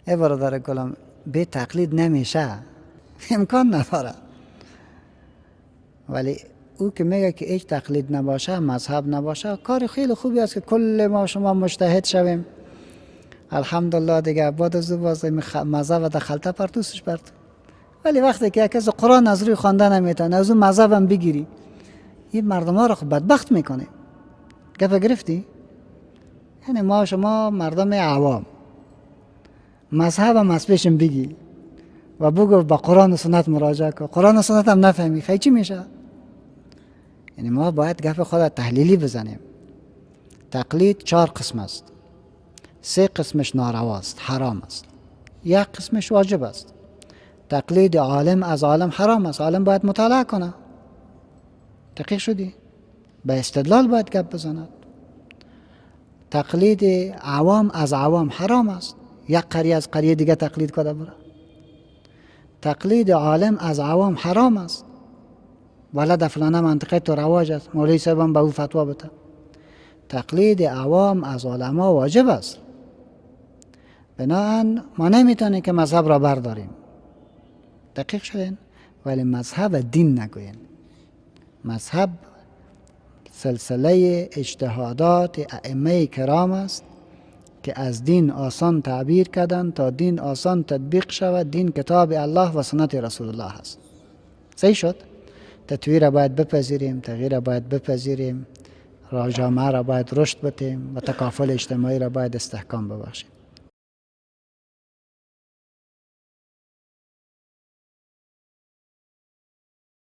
ای برادر گلم، به تقلید نمیشه، امکان نداره. ولی او که میگه که هیچ تقلید نباشه، مذهب نباشه، کار خیلی خوبی است که کل ما شما مجتهد شویم. الحمدلله دیگه بعد از او باز مذهب در خلطه پرتوسش برد. ولی وقتی که یک کس قرآن از روی خواندن نمیتونه، از اون مذهب هم بگیری، این مردم ها رو خب بدبخت میکنه. گپ گرفتی؟ یعنی ما شما مردم عوام مذهب هم از پیشم بگی و بگو با قرآن و سنت مراجعه کن، قرآن و سنت هم نفهمی، خیلی چی میشه؟ یعنی ما باید گپ خود تحلیلی بزنیم. تقلید 4 قسم است. 3 قسمش نارواست، حرام است. 1 قسمش واجب است. تقلید عالم از عالم حرام است. عالم باید مطالعه کنه. دقیق شدی؟ به استدلال باید گپ بزند. تقلید عوام از عوام حرام است. یک قریه از قریه دیگه تقلید کنه بره. تقلید عالم از عوام حرام است. ولی در فلانه منطقه تو رواج است، مولوی صاحب هم به او فتوا بده. تقلید عوام از علما واجب است. بنابراین ما نمیتونیم که مذهب را برداریم. دقیق شدین؟ ولی مذهب دین نگوین. مذهب سلسله اجتهادات ائمه کرام است که از دین آسان تعبیر کردن تا دین آسان تطبیق شود. دین کتاب الله و سنت رسول الله است. صحیح شد؟ تطویر را باید بپذیریم، تغییر را باید بپذیریم، را جامعه را باید رشد بدیم و تکافل اجتماعی را باید استحکام ببخشیم.